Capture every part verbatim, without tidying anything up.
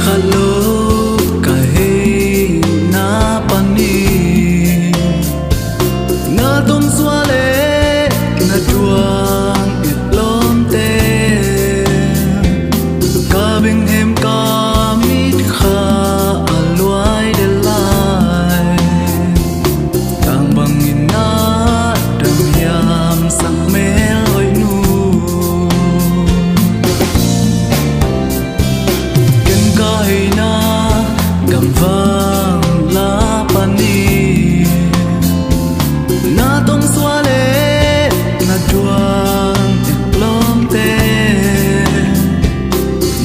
Lo ka hei na panin na tong sua le na tuang et lawmte ka benghem ka mit kha a luai de lai. Tang bangin na dam hiam sak mel hoih nu. Ken ka hei na gamvang la panin na tong sua le na tuang et lawmte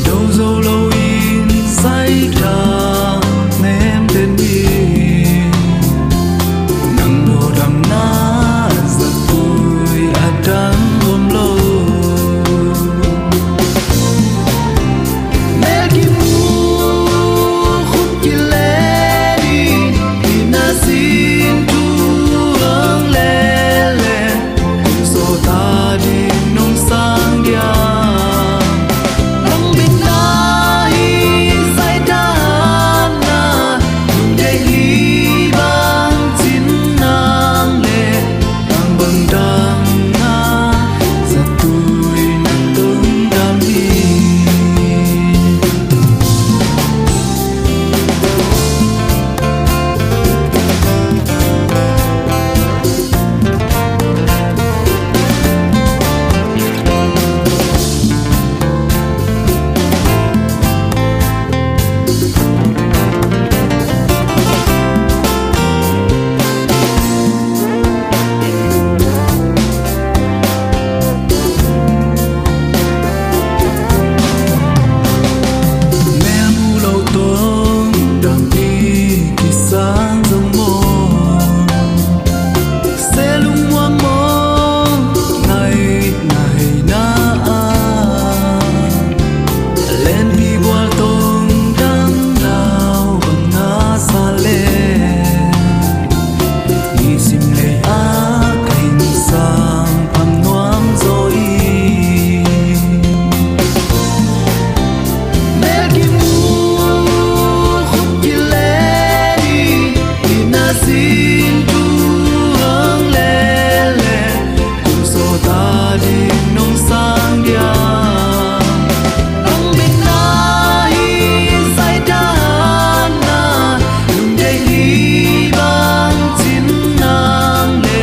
do zo lo in sai thang nem te ni. Nang dawdamna zatui a dang om lo. Mel kimu khut kile ni, i na sin tu ang lele. Kum sawt a ding nong sang diam. Nang bitna hi Satan na, nung deih hi bang cin nang le, tang bang dang na zatui na tung dam hi. Mel mu lo tong dam i kisang zong maw, se lungmuang maw, ngai na hei na a. Len i bual tong dam nau bang na sa le, i sim lei a ka hin sang pham nuam zaw i. Mel kimu khut kile ni, i na sin tu ang lele. Kum sawt a ding nong sang diam. Nang bitna hi Satan na, nung deih hi bang cin nang le,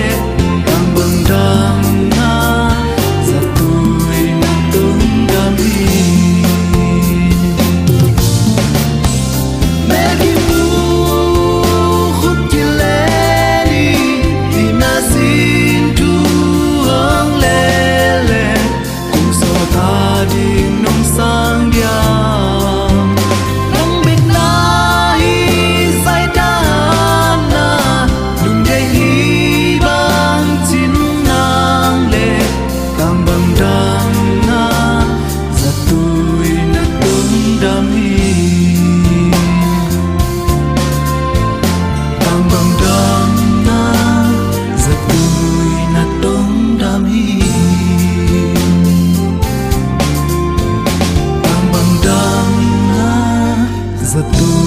tang bang dang na zatui na tung dam hi. Mel kimu khut kile ni, i na sin tu ang lele. Kum sawt a ding nong sang diam. Nang bitna hi Satan na, nung deih hi bang cin nang le, tang bang dang na zatui na tung dam hi. Tang bang dang na zatui na tung dam hi. Tang bang dang na zatui